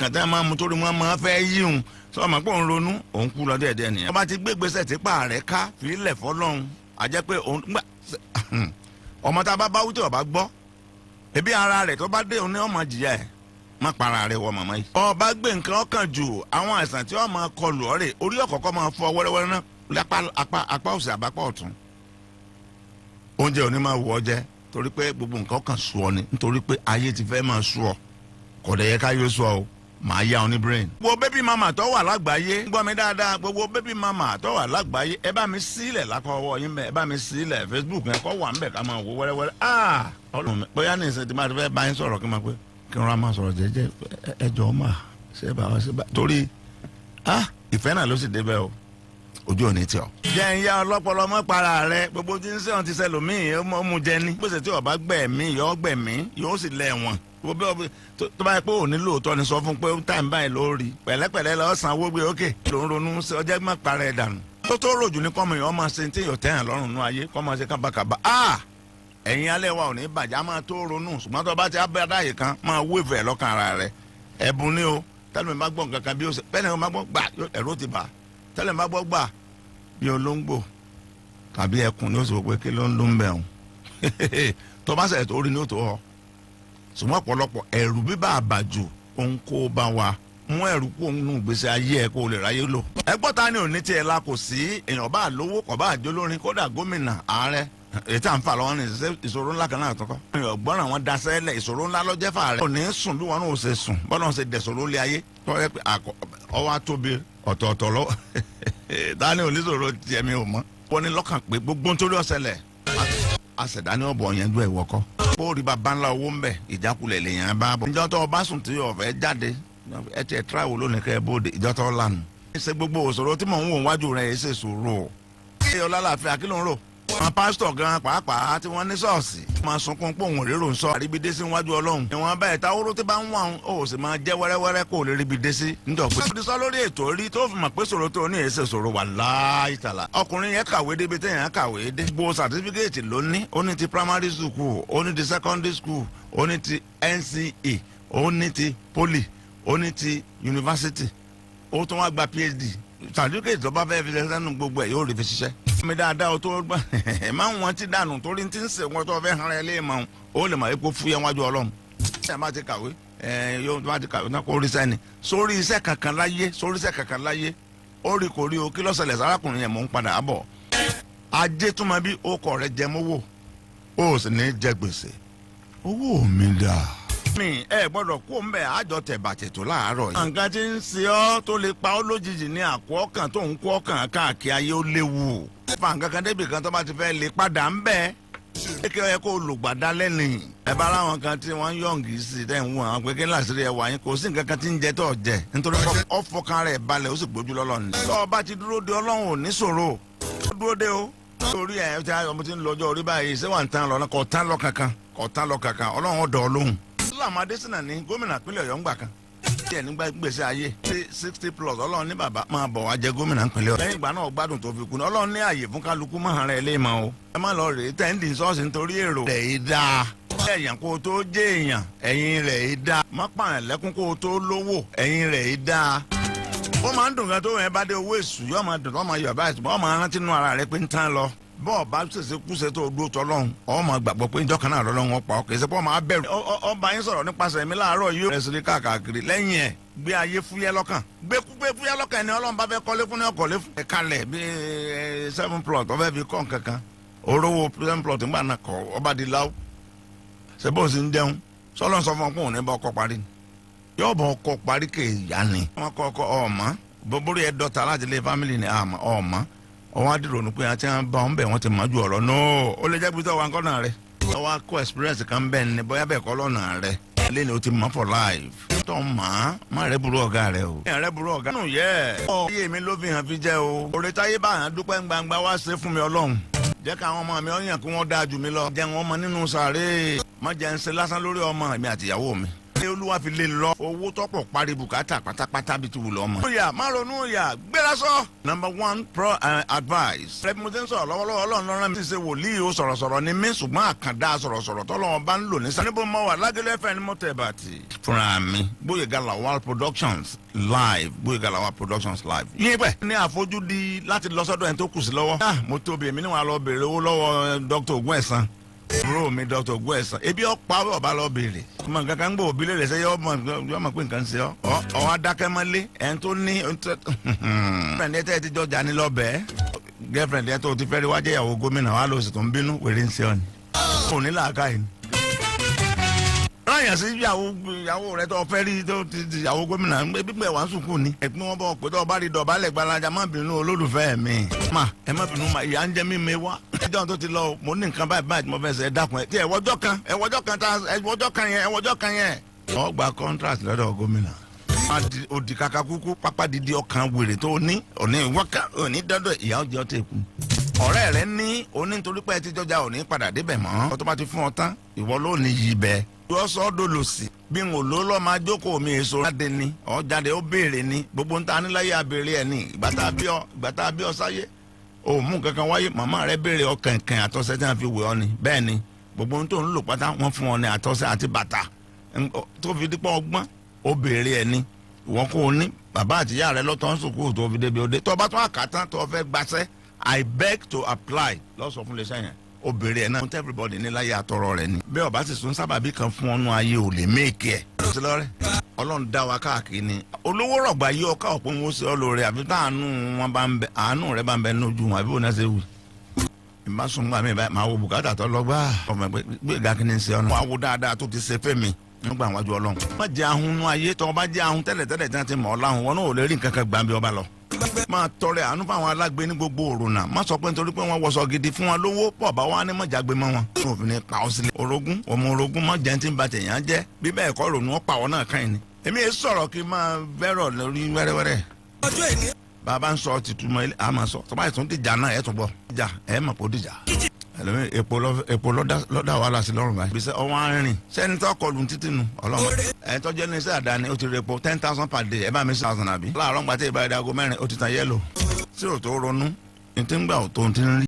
Kan tí wọ́n máa mú torí wọ́n máa fẹ́ yíhun sọ ma pé òun ronú, òun kú lọ díẹ̀díẹ̀ nìyẹn. Ọba ti gbé gbèsè tí pa rẹ̀ ká fìlẹ̀ fọlọ́run, àjẹ́ pé òun gbà ọmọ tá a bá bá wí tí ọba gbọ́, ebi ara rẹ̀ tó bá dé, òun ní ọmọ jìyà ẹ̀. Má para rẹ̀ wọ màmá yìí. Ọba gbé nǹkan ọkàn jù, àwọn àìsàn tí wọ́n máa kọlù ọ̀rẹ́ orí ọ̀kọ̀ọ̀kọ̀ máa fọ wẹ́rẹ́wẹ́rẹ́ náà lápá apá apá òsì àbápá ọ̀tún. Oúnjẹ òní máa wù ọ jẹ torí pé gbogbo nǹkan kan sú ọ ni, nítorí pé ayé ti fẹ́ máa sú ọ. Kò dẹ̀ yẹ ká yóò sú ọ o, màá yá ọ ní brain. Gbogbo baby mama tó wà lágbàáyé, gbọ́ mi dáadáa, gbogbo baby mama tó wà lágbàáyé, ẹ bá mi sílẹ̀ lápá ọwọ́ yín bẹ́ẹ̀, ẹ bá mi sílẹ̀ Facebook yẹn kọ́ wà ń bẹ̀ ká máa wò wẹ́rẹ́wẹ́rẹ́. Ah, Ọlọ́run mi, bóyá ní ìsìn tí máa ti fẹ́ bá yín sọ̀rọ̀, kí n máa pé kí n rọra máa sọ̀rọ̀ jẹ́jẹ́. Ẹ jọ̀ọ́ mà ṣe bá wa ṣe bá torí ah, ìfẹ́ náà ló sì débẹ̀ o, ojú ò ní tí ọ. Jẹ́ ń yá ọlọ́pọlọ mọ́ para rẹ. Gbogbo tí ń sẹ́wọ̀n ti sẹ́lòmíì ó mú jẹ ní. Gbèsè tí ọba gbẹ̀mí yọ gbẹ̀mí, yóò sì lẹ̀ wọ̀n. Gbogbo tó bá yẹ pé òní lóòótọ́ ni, sọ fún pé time báyìí ló rí pẹ̀lẹ́pẹ̀lẹ́ lọ́ọ́ sanwó gbé ókè ló ń ronú ọjọ́ má para ẹ̀ dànù. Tó rojù ní kọ́mọ yìí, ọmọ ṣe tí yóò tẹ̀yàn lọ́rùn nú ayé, kọ́mọ ṣe kábàkàbà. Ẹ̀yin alẹ́ wa ò ní bàjẹ́, á máa tó ronú, ṣùgbọ́n tó bá ti abẹ́rẹ́ àyè kan máa wéèfù ẹ̀ lọ́kàn ara rẹ̀. Ẹ̀bùn ni o. Tẹ́lẹ̀ mi bá gbọ́ nǹkan kan bí ó ṣe bẹ́ẹ̀ ni mo bá gbọ́ gbà, ẹ̀rọ ti bà. Tẹ́lẹ̀ mi bá gbọ́ gbà bí olóńgbò tàbí ẹkùn ni, ó sì wò pé kí ló ń dún bẹ́ẹ̀ o. Tó bá sẹ̀ tó rí ni ó tó ọ, ṣùgbọ́n ọ̀pọ̀lọpọ̀ ẹ̀rù bíbá àbàjù òun kó bá wa mú ẹ̀rù kó òun nù gbèsè ayé ẹ̀ kó lè ráyé lò. Ẹgbọ́n ta ni ò ní tiẹ̀ la? Kò sí èèyàn bá lówó, kò bá jólórin, kódà gómìnà, ààrẹ, èyí tá à ń fà lọ́wọ́ ní ìṣòro ńlá kan náà tó kọ́. Ọ̀gbọ́n àwọn daṣẹ́ lẹ̀, ìṣòro ńlá lọ́jẹ́ fà rẹ̀. Ò ní sùn bí wọn náà ṣe sùn, bọ́lá wọn ṣe dẹ̀sọ̀rọ̀ lé ayé tọ́ ẹ pé ọwọ́ àtóbi ọ̀tọ̀ọ̀tọ̀ lọ. Dání oníṣòro tiẹ̀ mi ò mọ̀. Wọ́n ní lọ́kàn pé gbogbo nítorí ọ̀sẹ̀lẹ̀ àṣẹ̀dá ní ọ̀bọ̀ yẹn ju ẹ̀wọ̀ kọ́. Kó rí bàbá ńlá owó ń bẹ̀, ìjákulẹ̀ lèèyàn bá bọ̀. Ìjọ tó o bá sùn tí o fẹ́ jáde, ẹ tiẹ̀ tíráwò lónìí kẹ́ ẹ bóde, ìjọ tó lànà. Ṣe gbogbo òṣòro tí mò ń wò wájú rẹ̀ yìí ṣe sòrò. Ṣé ọlálàáfíà kí ló ń rò? Àwọn pásítọ̀ gan pàápàá tí wọ́n ní ṣọ́ọ̀ṣì máa sunkún pé òun rérò ń sọ àríbi dé sí níwájú Ọlọ́run. Ìwọ̀n bẹ́ẹ̀ táwóró tí bá ń wà ó sì máa jẹ́ wẹ́rẹ́wẹ́rẹ́ kó lè ríbi dé sí. Nítorí pé ó ti sọ lórí ètò rí tó fi mọ̀ pé sòrò tó ní èsè sòrò wà láìtàlà. Ọkùnrin yẹn kàwé débi téèyàn kàwé dé. Gbogbo certificate ló ní. Ó ní ti primary school, ó ní ti secondary school, ó ní ti NCE, ó ní ti poly, ó ní ti university, ó tún wá gba PhD. Certificate tó bá fẹ́ fi sẹ́nu gbogbo ẹ̀ yóò rí fi ṣiṣẹ́. Mi dáadáa o tó gbọ́ ẹ máa ń wọ́n ti dànù torí ti ń sè wọ́n tó fẹ́ hàn ẹ́ lé mọ́, ó lè mọ̀ epo fúyẹ́ wájú Ọlọ́run. Ẹ má ti kàwé, ẹ yóò má ti kàwé náà kó rí sẹ́ni sórí iṣẹ́ kankan láyé, sórí iṣẹ́ kankan láyé, ó rí kò rí o. Kí ló ṣẹlẹ̀ sárákùnrin yẹn? Mò ń padà bọ̀. Ajé tó máa bí okọ̀ rẹ jẹ mọ́wọ́, ó sì ní jẹ gbèsè. Owó mi dà mi ẹ gbọ́dọ̀ kó ń bẹ àjọ tẹ̀bàtẹ̀ tó láàárọ̀ yìí. Nǹkan tí ń ṣe ọ́ tó lè pa ọ́ lójijì ní àkó ọkàn tó ń kó ọkàn káàkiri ayé, ó léwu. Fa nǹkan kan débi kan tó bá ti fẹ́ lè padà ń bẹ̀. Kékeré yẹ kó lùgbàdá lẹ́nìí. Ẹ bá láwọn kan tí wọ́n ń yọ̀ǹgì sí tẹ̀ ń wọ̀n àwọn pé kí láṣìírí ẹ wà yín, kò sí nǹkan kan tí ń jẹ tó jẹ nítorí ọ̀fọ̀kan rẹ̀ balẹ̀, ó sì gbójú lọ́lọ́run. Tó o bá ti dúró de Ọlọ́run, ò ní ṣòro. Dúró de o orí ẹ tí ọmọ ti ń lọ́jọ́ orí báyìí, ṣé wà ń tán lọ? Kò tán lọ kankan, kò tán lọ kankan. Ọlọ́run ọ̀dọ̀ lóhùn. Islam Adésínà ní gómìnà ìpínlẹ̀ Ọ̀yọ́ ń gbà kan díẹ̀ nígbà gbèsè ayé 60+, Ọlọ́run ní bàbá máa bọ̀ wá jẹ gómìnà ìpínlẹ̀ Ọ̀yọ́. Lẹ́yìn ìgbà náà gbádùn tó fi kú ní Ọlọ́run ní àyè fún kálukú máa rẹ̀ lé mọ́ o. Ẹ má lọ rèé tẹ́ǹdì ṣọ́ọ̀ṣì nítorí èrò rẹ̀ yìí dáa. Ẹ̀yàn kó o tó jẹ́ èèyàn, ẹ̀yìn rẹ̀ yìí dáa. Má pààyàn lẹ́kún kó o tó lówó, ẹ̀yìn rẹ̀ yìí dáa. Ó máa ń dùn gan tó yẹn bá dé owó èṣù, yóò máa dùn tó máa yọ̀ báyìí, ṣùgbọ́n ó máa rántí nínú ara rẹ pé ń tán lọ. Bọ́ọ̀ bá ṣèṣe kúṣe tó dúró tọ́lọ́hún, ọ máa gbàgbọ́ pé ìjọ kan náà lọ́lọ́hún ọ̀pá ọ, kì í ṣe pé ọ máa bẹ̀rù. Ọba yín sọ̀rọ̀ nípasẹ̀ mi láàárọ̀ yìí. Rẹ̀ sírí káàkiri lẹ́yìn ẹ̀, gbé ayé fúyẹ́ lọ́kàn, gbé gbé fúyẹ́ lọ́kàn. Ẹni Ọlọ́run bá fẹ́ kọ́lé fún ní ọkọ̀lé fún. Ẹ kalẹ̀ bí seven plot ọfẹ́ fi kọ́ nǹkan kan, orówó seven plot ńgbà náà kọ́ ọba di láwù. Ṣé bó ṣe ń jẹun sọlọ́n sọ fún ọ pé òun ní bá ọkọ̀ parí ni, yóò bọ̀ ọkọ̀ parí kè ya ni. Wọ́n kọ́ ọkọ̀ ọ̀mọ́ bóbórí ẹ dọ́ta láti lé family ni àmọ́ ọ̀mọ́ ọwọ́n adìrònú pé àti àwọn bá wọn bẹ̀ wọ́n ti mọ̀ ju ọ̀rọ̀ náà. Ó lè jẹ́ pé tọ́wọ́ akọ́nà rẹ̀ ọwọ́ akọ experience kan bẹ́ẹ̀ ni, bóyá bẹ́ẹ̀ kọ́ lọ́nà rẹ̀ lẹ́ni o ti mọ̀ for life. Tó mọ̀ má rẹ̀ burú ọ̀gá rẹ̀ o. Rẹ̀ burú ọ̀gá nù yẹ. Ọ iye mi ló fi hàn fi jẹ́ o. Òrè táyé bá hàn dúpẹ́ gbangba wá ṣe fún mi. Ọlọ́run jẹ́ káwọn ọmọ mi ọ̀yàn kí wọ́n dáa jù mí lọ. Jẹ́ wọn mọ nínú sàárè. Má jẹ́ ń ṣe lásán lórí ọmọ mi àtìyàwó mi. Ṣé Olúwa fi lè lọ owó tọ́pọ̀ parí bùkátà pátápátá bí ti wù lọ́ mọ́. Òyà má ronú òyà gbéra sọ. Number one pro advice. Rẹ bí mo ti ń sọ̀rọ̀ lọ́wọ́lọ́wọ́, Ọlọ́run lọ́rán mi ti ṣe wòlíì o. Sọ̀rọ̀sọ̀rọ̀ ni mí, ṣùgbọ́n àkàndá sọ̀rọ̀sọ̀rọ̀ tọ́lọ́wọ́n bá ń lò ní. Níbo mo wà? Lágẹ̀lẹ̀ fẹ́ ni mo tẹ̀ bàtì. Fúnra mi, Gbóyèga Lawal Productions Live, Gbóyèga Lawal Productions Live. Yín pẹ̀ ní àfojúdi láti lọ sọ́dọ̀ ẹni tó kù sí lọ́wọ́. Ah, mo tóbi, èmi níwọ̀n lọ béèrè owó lọ́wọ́ Dr. Ogun Ẹ̀sán, bro mi Dr. Ogun Ẹ̀sán. Ebi ọ̀pá ọba lọ béèrè. Ọmọ nǹkan kan ń gbọ́ òbí lè rẹ̀ sẹ́, yọ ọmọ pé nǹkan ń ṣe ọ́. Ọ adákẹ́mọ́lé ẹni tó ní girlfriend ẹ tẹ́ ẹ ti jọ jà ní lọ́bẹ̀ẹ́. Girlfriend ẹ tó ti fẹ́ rí wájú ìyàwó gómìnà wa ló sì tó ń bínú, wèrè ń ṣe ọ ni. Kò ní làákàyè ni. Ráyàn sí ìyàwó rẹ tó fẹ́ rí tó ti di ìyàwó gómìnà gbígbẹ́ wàá sùkúù ni. Ẹ̀pín wọn bọ̀ pé tó bá rí dọ̀bálẹ̀ gbalaja, má bínú olólùfẹ́ mi. Ma ẹ má bínú ma, ìyá ń jẹ́ mi mi wá. Ẹjọ́ tó ti lọ, mo ní nǹkan báyìí báyìí tí mo fẹ́ ṣe, ẹ dákun ẹ. Tí ẹ wọ́jọ́ kan, ẹ wọ́jọ́ kan tá, ẹ wọ́jọ́ kan yẹn, ẹ wọ́jọ́ kan yẹn. Ó gba contract lọ́dọ̀ gómìnà. Òdì kaka kúkú pápá didi ọkàn wèrè tó ní òní wọ́kà òní dọ́dọ̀ ìyá ọjọ́ tẹ̀ kú. Ọ̀rẹ́ rẹ ní oní nítorí pé ẹ ti jọjà òní padà débẹ̀ mọ́. Ọtọ́ bá ti fún ọ tán, ìwọ ló ní yí bẹ́ẹ̀. Yọ sọ dolo sí bí n ò ló lọ́ máa jókòó mi èso. Jáde ni ọ jáde, ó béèrè ni gbogbo ń ta níláyé abèrè ẹ̀ ní ìgbà tá a bí ọ, ìgbà tá a bí ọ sáyé, o mú kankan wáyé. Màmá rẹ béèrè ọ kẹ̀kẹ́ àtọ́sẹ́ tí wọ́n fi wẹ̀ ọ ni. Bẹ́ẹ̀ ni gbogbo ohun tó ń lò pátá wọ́n fún ọ ní àtọ́sẹ́ àti bàtà tó fi dípọ̀ ọgbọ́n, ó béèrè ẹ̀ ní ìwọ́n kò ní bàbá àtìyá rẹ lọ́tọ̀ ń sùkúrù tó fi débi òde tó bá tún àkàtàn tó fẹ́ gbaṣẹ́. "I beg to apply" lọ́sọ̀ fún iléeṣẹ́ yẹn, ó béèrè ẹ̀ náà. Everybody ní láyé àtọrọ rẹ̀ ni. Bẹ́ẹ̀ ọba sì sún sábàbí kan fún ọnù ayé ò lè make ẹ̀. Lọ́rẹ́ Ọlọ́run dá wa káàkiri ni olówó rọ̀gbà yí ọkà ọ̀pọ̀ ń ṣe ọ́ lóore, àfi táànù wọn bá ń bẹ, àánú rẹ bá ń bẹ lójú wọn, àbí wọn náà ṣe wù. Ìbá sùn gbà mí báyìí, máa wo bùkátà tó lọ gbà ọmọ ẹgbẹ́ gbé kí ni ṣe ọ̀nà. Wàá wo dáadáa tó ti ṣe fẹ́ mi nígbà wájú Ọlọ́run. Má jẹ́ ahun nú ayé. Tó o bá jẹ́ ahun tẹ́lẹ̀tẹ́lẹ̀ tí wọ́n ti mọ̀ ọ́ láhùn, wọn náà ò lè rí nǹkan kan gbà bí ọba lọ. Máa tọrẹ àánú fáwọn alágbe ní gbogbo òrùnà. Má sọ pé nítorí pé wọ́n wọṣọ gidi fún wọn lówó pọ̀ bá wọn ní mọ̀jágbe mọ́ wọn. Òfin ni pa ọ́ sílẹ̀. Orogún ọmọ orogún má jẹ́ ti ń ba tèèyàn jẹ́. Bí bẹ́ẹ̀ kọ́, ronú ọ́ pa ọ́ náà kàn ní. Èmi yẹn sọ̀rọ̀ kí n máa bẹ́rọ̀ lórí wẹ́rẹ́wẹ́rẹ́. Ọjọ́ ìní. Bàbá ń sọ tìtúmọ̀ ilé àmọ́ sọ tọ́ba ìtún dìjà náà, ẹ̀ tún bọ̀ dìjà, ẹ̀ mọ̀ pé ó dìjà. Ẹlòmíì epo epo lọ́dà wàhálà sí lọ́rùn báyìí. Gbèsè ọwọ́ arìnrìn sẹ́ni tó kọlù títì nu ọlọ́mọ ẹ̀ tọ́jú ẹni iṣẹ́ àdáni, ó ti rẹ epo 10,000 per day. Ẹ bá mi 6,000 àbí. Láàárọ̀ ńgbà tí ìbá ẹ̀dá aago 4, ó ti tàn yẹ́lò. Tí ò tó ronú ní ti ń gbà ò tó ti ń rí.